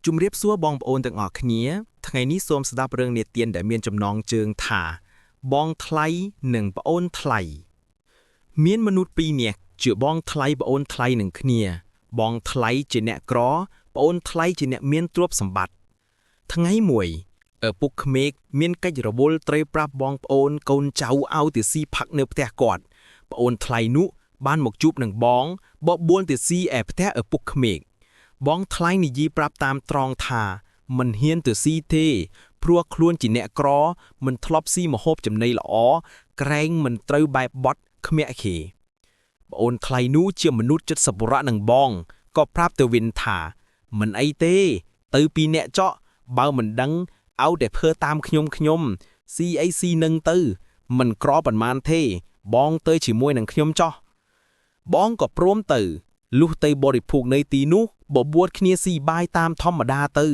ជំរាបសួរបងប្អូនទាំងអស់គ្នាថ្ងៃនេះសូមស្ដាប់រឿងនិទានដែលមានចំណងជើងថា បងថ្លៃនិងប្អូនថ្លៃ មានមនុស្សពីរនាក់ជាបងថ្លៃប្អូនថ្លៃនឹងគ្នា បងថ្លៃជាអ្នកក្រប្អូនថ្លៃជាអ្នកមានទ្រព្យសម្បត្តិថ្ងៃមួយឪពុកក្មេកមានកិច្ចរវល់ត្រូវប្រាប់បងប្អូនកូនចៅឲ្យទៅស៊ីផឹកនៅផ្ទះគាត់ប្អូនថ្លៃនោះបានមកជួបនឹងបងបបួលទៅស៊ីឯផ្ទះឪពុកក្មេក បងថ្លៃនិយាយប្រាប់តាមត្រង់ថាមិនហ៊ានទៅស៊ីទេព្រោះខ្លួនជាអ្នកក្រមិនធ្លាប់ស៊ីម្ហូបចំណីល្អក្រែងមិនត្រូវបែបបត់ខ្មាក់គេប្អូនថ្លៃនោះជាមនុស្សចិត្តសប្បុរសនឹងបងក៏ប្រាប់ទៅវិញថាមិនអីទេ ទៅពីអ្នកចកបើមិនដឹងឲ្យតែធ្វើតាមខ្ញុំខ្ញុំស៊ីអីស៊ីនឹងទៅ មិនក្រប៉ុន្មានទេ បងទៅជាមួយនឹងខ្ញុំចោះបងក៏ព្រមទៅ លុះទៅបរិភោគនៅទីនោះបបួតគ្នាស៊ីបាយតាមធម្មតាទៅ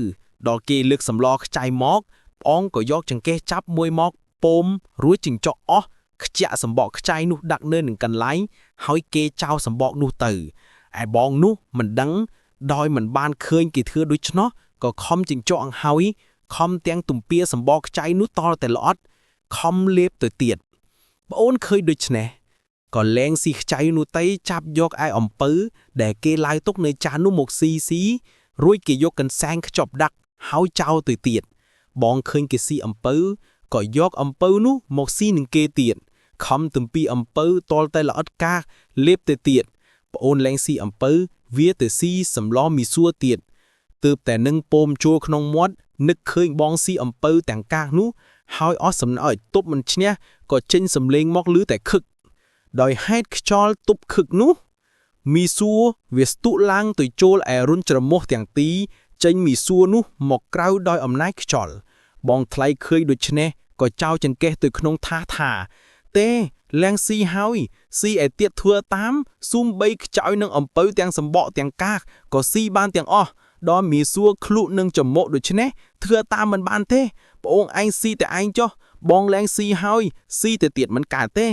ដល់គេលើកសម្លខ្ចីមកបងក៏យកចង្កេះចាប់មួយមកពោមរួចចិញ្ចក់អស់ខ្ជាក់សម្បកខ្ចីនោះដាក់នៅនឹងកន្លែងហើយគេចោលសម្បកនោះទៅឯបងនោះមិនដឹងដោយមិនបានឃើញគេធ្វើដូច្នោះក៏ខំចិញ្ចក់អង្ហើយខំទាំងទំពាសម្បកខ្ចីនោះតតែល្អត់ខំលេបទៅទៀតប្អូនឃើញដូច្នេះ ក៏លែងស៊ីខ្ចីនោះទៅចាប់យកឯអំពៅដែលគេឡាយទុកនៅចាននោះមកស៊ីស៊ីរួចគេយកកន្សែងខ្ចប់ដាក់ហើយចោលទៅទៀតបងឃើញគេស៊ីអំពៅក៏យកអំពៅនោះមកស៊ីនឹងគេទៀតខំទំពីអំពៅតលតែល្អិតកាកលេបទៅទៀតប្អូនលែងស៊ីអំពៅវាទៅស៊ីសម្លមីសួរទៀតទើបតែនឹងពោមជួលក្នុងមាត់នឹកឃើញបងស៊ីអំពៅទាំងកាកនោះហើយអស់សំណើចទប់មិនឈ្នះក៏ចេញសំលេងមកលឺតែខឹក ដោយហេតុខ្យល់ទប់ខឹកនោះមីសួរវាស្ទុះឡើងទៅចូលឯរុនច្រមុះទាំងទីចេញមីសួរនោះមកក្រៅដោយអំណាចខ្យល់បងថ្លៃឃើញដូច្នេះក៏ចោលចង្កេះទៅក្នុងថាថា ទេលែងស៊ីហើយស៊ីឯទៀតធ្វើតាមស៊ូមបីខ្ចោយនឹងអំពៅទាំងសម្បកទាំងកាកក៏ស៊ីបានទាំងអស់ដល់មីសួរឃ្លុនឹងច្រមុះដូច្នេះធ្វើតាមមិនបានទេប្អូនឯងស៊ីតែឯងចុះបងលែងស៊ីហើយស៊ីទៅទៀតមិនកើតទេ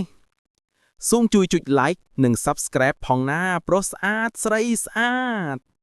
សូមជួយចុច like និង Subscribe ផងណាប្រុសស្អាតស្រីស្អាត។